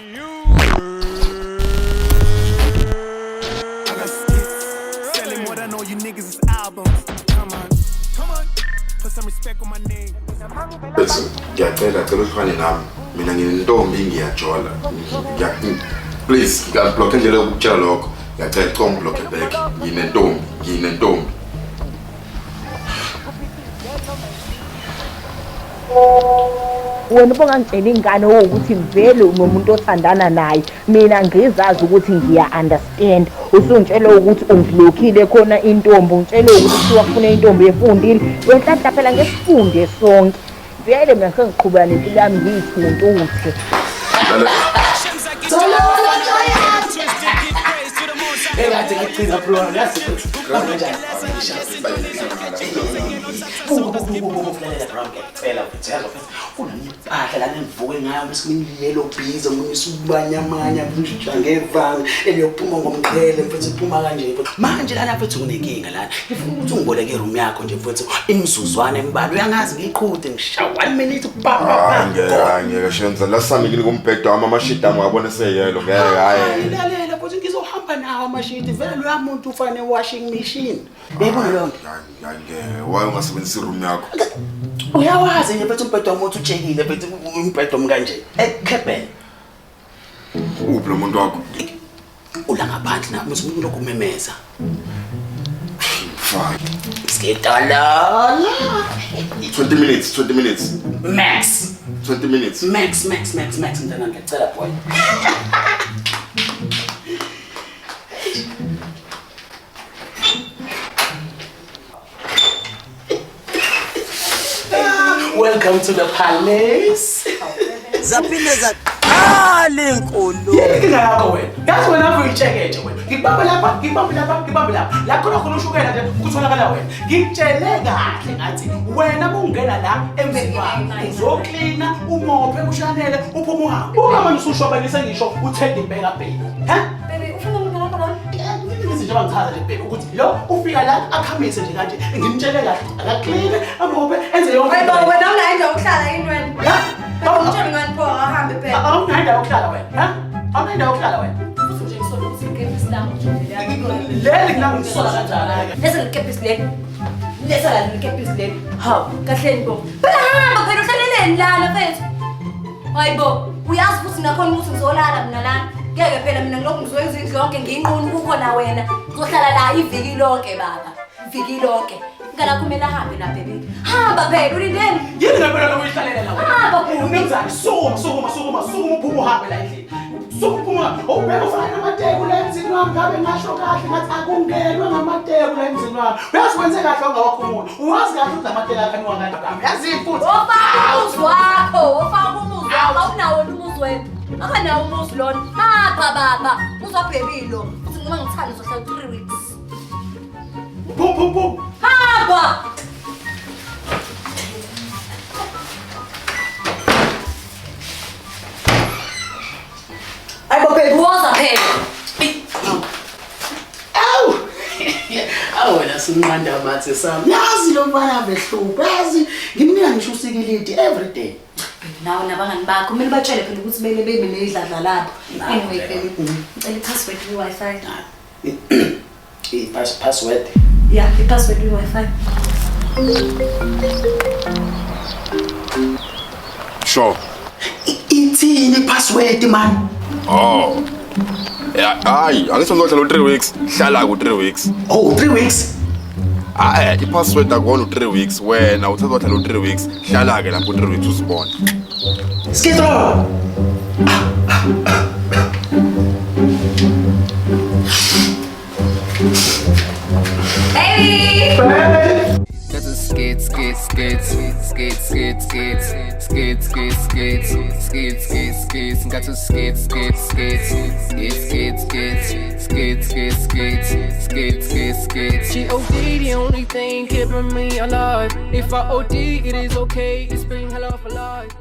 I got skits, selling more than all you niggas is albums. Come on, come on, put some respect on my name. Mfethu, ngiyacela, cela uhlukane nami. Mina nginentombi, ngiyajola. Please, ngiyablock indlela yokukutshela lokho. Ngiyacela, cela ungiblock back. Nginentombi, nginentombi. Wena ubungangitshela ingane ukuthi vele unomuntu othandana naye, mina ngizazi ukuthi ngiya-understand. Usungitshele ukuthi ungiblockile khona intombi, ungitshele ukuthi kuthiwa kufuna intombi efundile. Wenhlanhla phela ngesifunde sonke. Vele mina sengiqhubeka nempilo yami ngiyithuntuthe. Ekade ngigcina bro, yazi ukuthi kanjani. Buka buka buka buka lalela bro, ngiyacela futhi yazi futhi kunempahla lana engivuke ngayo bese kuniyellow busy omunye usubanyamanya ngisho ngevanga eliyophuma ngomqhele mfethu iphuma kanje mfethu. Manje lana mfethu nginenkinga lana. Ngifuna ukuthi ungiboleke iroom yakho nje mfethu imizuzwana embalwa. Uyangazi ngiqhude ngisha 1 minute pa pa pa. Hayi ngeke, hayi ngeke Shenza. La sami ngini kumbhedo wami amashidi ami ngabona eseyelo. Ngeke hayi. Lalela futhi ngizohamba nawo amashidi vele loya muntu ufane washing machine. Uyayibona leyo nto? Hayi ngeke. Why ungasebenzisi iroom yakho? Uyawazi nje mfethu umbhedo wami uthi utshekile mfethu umbhedo wami kanje. Ekhebheni. Uphi lo muntu wakho? Ula ngaphandle na umuntu lokhu umemeza. Fine. Sketalala. 20 minutes, 20 minutes. Max. 20 minutes. Max max max max mntana ngiyacela boy. Welcome to the palace. Zaphinde zaqala inkulumo. Inkinga yakho wena. Yazi wena uyitsheketshe wena. Ngikubambe lapha, ngikubambe lapha, ngikubambe lapha. La khona khona ushukela nje kutholakala wena. Ngikutshele kahle ngathi wena mungena la emzini wami uzoklina, umophe, ushanele, uphume uhambe. Uma manje usushwabanise ngisho uthenge impela bheka. Ha? Baby, ufuna umuntu wakho lona? Izinto abangichaza nje bheka ukuthi lo ufika la akhamise nje kanje ngimtshele kahle akakline amophe enze yonke. Hayi bo, wena unayo indawo yokuhlala yini wena? Ha? Baby, ungitshele ngani pho akahambe phela. Awunayo indawo yokuhlala wena. Ha? Awunayo indawo yokuhlala wena. Futhi nje ngisola ukuthi ikepisi lami nje Leli ngilami ngisola kanjani? Lesa likepisi leli. Lesa la likepisi leli. Hawu, kahleni bo. Phela hamba phela uhlaleleni lana mfethu. Hayi bo, uyazi futhi nakhona ukuthi ngizolala mina lana. Ngeke phela mina ngilokhu ngizoyenza indlu yonke ngiyinqunu kukhona wena. Ngizohlala la iviki lonke baba. Iviki lonke. Ngala kumele ahambe la baby. Hamba phela ulindeni. Yini ngempela lokhu uyihlalela la wena? Hamba bhuti. Mnumzane, sukuma, sukuma, sukuma, sukuma uphume uhambe la endlini. Sukuma, ubheka ufake namateku la emzini wami ngabe ngasho kahle ngathi akungenwe ngamateku la emzini wami. Uyazi wenze kahle ungawakhumula. Uwazi kahle ukuthi amateki akho anuka kanjani. Yazi futhi. Ofaka umuzi wakho, ofaka umuzi wakho, awunawo umuzi wena. Akanawo umuzi lona. Hamba baba, uzwabhekile. Futhi noma ngithanda uzohlala 3 weeks. Phum phum phum. Hamba! Hayi bo baby. Woza phela. Awu. Awu wena sinqanda mathe sami. Yazi lo mfana behlupha. Yazi ngimnika ngisho usikilidi every day. Nawe nabangani bakho kumele ubatshele phela ukuthi bele bebe nedladla lapho. Anyway, baby, ngicela i-password kwi-Wi-Fi. I-password. Yeah, i-password kwi-Wi-Fi. Sure. Ithini i-password man? Oh. Ya, hayi, angithi ngizohlala u3 weeks. Hlala ku 3 weeks. Oh, 3 weeks. Ah, i-password akona u3 weeks. Wena uthatha wahlala u3 weeks. Hlala ke lapho u3 weeks uzibone. Skidro. Baby! That's a skate, skate, skate, skate, skate, skate, skate, skate, skate, skate, skate, skate. Got to skate, skate, skate, skate, skate, skate, skate, skate, skate, skate, skate, skate. G.O.D. the only thing keeping me alive. If I O.D. it is okay. It's been hell of a life.